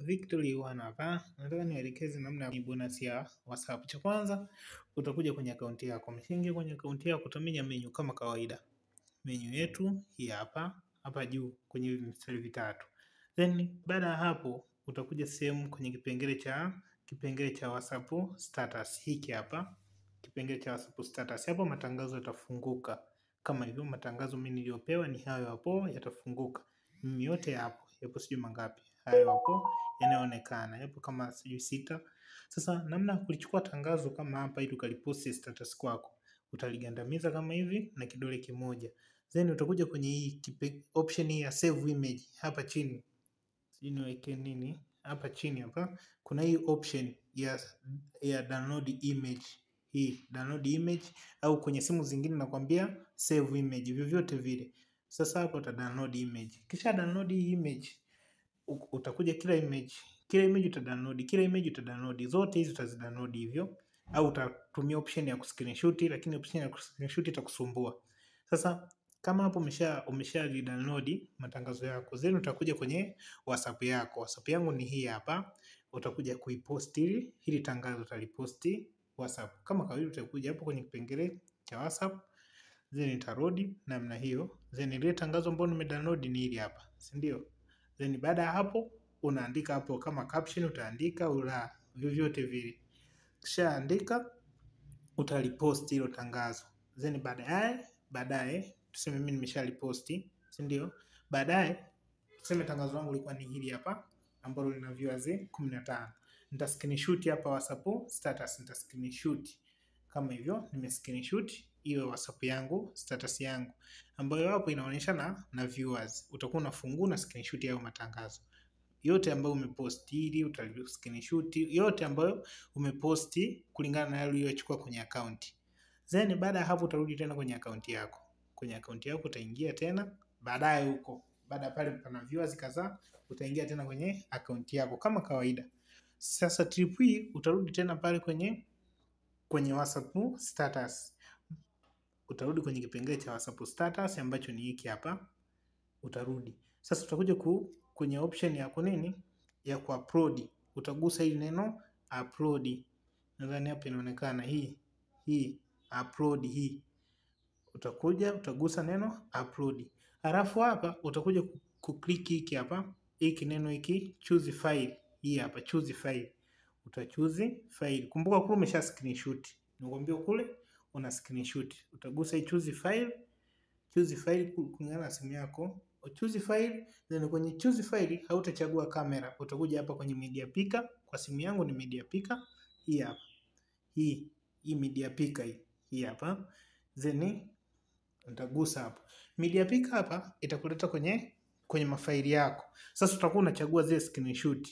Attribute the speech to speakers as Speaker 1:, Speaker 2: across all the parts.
Speaker 1: Victory Wana hapa. Nataka niwaelekeze namna ya bonus ya WhatsApp. Cha kwanza utakuja kwenye akaunti yako. Umeshaingia kwenye akaunti yako, utamenya menu kama kawaida. Menu yetu hii hapa, hapa juu kwenye mstari vitatu. Then baada ya hapo utakuja sehemu kwenye kipengele cha WhatsApp status. Hiki hapa kipengele cha WhatsApp status. Hapo matangazo yatafunguka. Kama hivyo matangazo mimi niliyopewa ni hayo hapo yatafunguka. Mimi yote hapo, yapo sijui mangapi. Hayo hapo yanaonekana. Yapo kama sijui 6. Sasa namna ya kulichukua tangazo kama hapa ili ukaliposti status kwako. Utaligandamiza kama hivi na kidole kimoja. Then utakuja kwenye hii option hii ya save image hapa chini. Sijui niweke nini? Hapa chini hapa kuna hii option ya download image. Hii download image au kwenye simu zingine nakwambia save image, vyovyote vile. Sasa hapo uta download image. Kisha download hii image, utakuja kila image uta download, kila image uta download, zote hizi utazidownload hivyo, au utatumia option ya kuscreenshot, lakini option ya kuscreenshot itakusumbua. Sasa kama hapo umesha download matangazo yako, then utakuja kwenye WhatsApp yako. WhatsApp yangu ni hii hapa. Utakuja kuipost hili tangazo, utaliposti WhatsApp. Kama kawaida utakuja hapo kwenye kipengele cha WhatsApp, then nitarudi namna hiyo. Then ile tangazo ambalo nimedownload ni hili hapa, si ndio? Then baada ya hapo unaandika hapo kama caption, utaandika ula vyovyote vile. Kisha andika, utalipost hilo tangazo. Then baadaye tuseme mimi nimeshaliposti, si ndio? Baadaye tuseme tangazo langu lilikuwa ni hili hapa ambalo lina viewers 15. Nita screenshot hapa WhatsApp status, nita screenshot kama hivyo. Nime screenshot hiyo WhatsApp yangu status yangu ambayo hapo inaonyesha na viewers. Utakuwa unafungua na screenshot hayo matangazo yote ambayo umepost, ili uta screenshot yote ambayo umeposti kulingana na yale uliyochukua kwenye account. Then baada ya hapo utarudi tena kwenye account yako. Kwenye account yako utaingia tena baadaye huko. Baada pale pana viewers kadhaa, utaingia tena kwenye account yako kama kawaida. Sasa trip hii utarudi tena pale kwenye WhatsApp status. Utarudi kwenye kipengele cha WhatsApp status ambacho ni hiki hapa. Utarudi. Sasa utakuja kwenye option ya kunini? Ya kuupload. Utagusa hili neno upload. Nadhani hapa inaonekana hii upload hii. Utakuja utagusa neno upload. Halafu hapa utakuja kuklik hiki hapa, hiki neno hiki choose file. Hii hapa choose file. Utachoose file. Kumbuka kule umesha screenshot. Nikwambia kule una screenshot. Utagusa hii choose file. Choose file kulingana na simu yako. Choose file, then kwenye choose file hautachagua kamera. Utakuja hapa kwenye media picker. Kwa simu yangu ni media picker. Hii hapa. Hii media picker hii. Hii hapa. Then utagusa hapo. Media picker hapa itakuleta kwenye mafaili yako. Sasa utakuwa unachagua zile screenshot.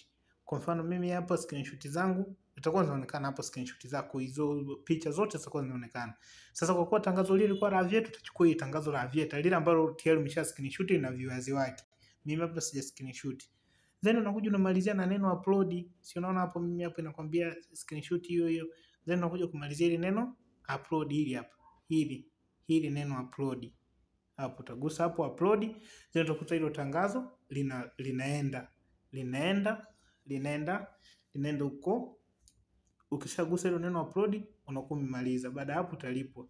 Speaker 1: Kwa mfano mimi hapa screenshot zangu itakuwa zinaonekana hapo, screenshot zako hizo picha zote zitakuwa zinaonekana. Sasa kwa kuwa tangazo lile lilikuwa la Aviator, tutachukua hili tangazo la Aviator lile ambalo tayari umesha screenshot na viewers wake. Mimi hapa sija screenshot. Then unakuja unamalizia na neno upload. Si unaona hapo mimi hapo inakwambia screenshot hiyo hiyo. Then unakuja kumalizia ile neno upload hili hapa. Hili neno upload. Hapo utagusa hapo upload, then utakuta hilo tangazo linaenda huko. Ukishagusa hilo neno upload unakuwa umemaliza. Baada hapo utalipwa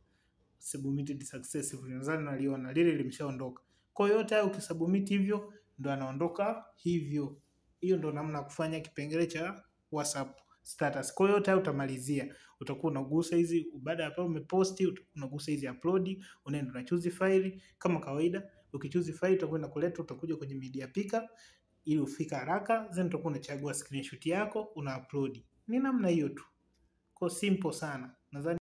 Speaker 1: submitted successfully. Nadhani naliona lile limeshaondoka. Kwa hiyo yote hayo ukisubmit hivyo ndo anaondoka hivyo. Hiyo ndo namna ya kufanya kipengele cha WhatsApp status. Kwa hiyo yote hayo utamalizia. Utakuwa unagusa hizi baada ya hapo umeposti, unagusa hizi upload, unaenda una choose file kama kawaida. Ukichoose file utakuwa inakuleta, utakuja kwenye media picker ili ufika haraka, then utakuwa unachagua screenshot yako una upload. Ni namna hiyo tu. Kwa simple sana. Nadhani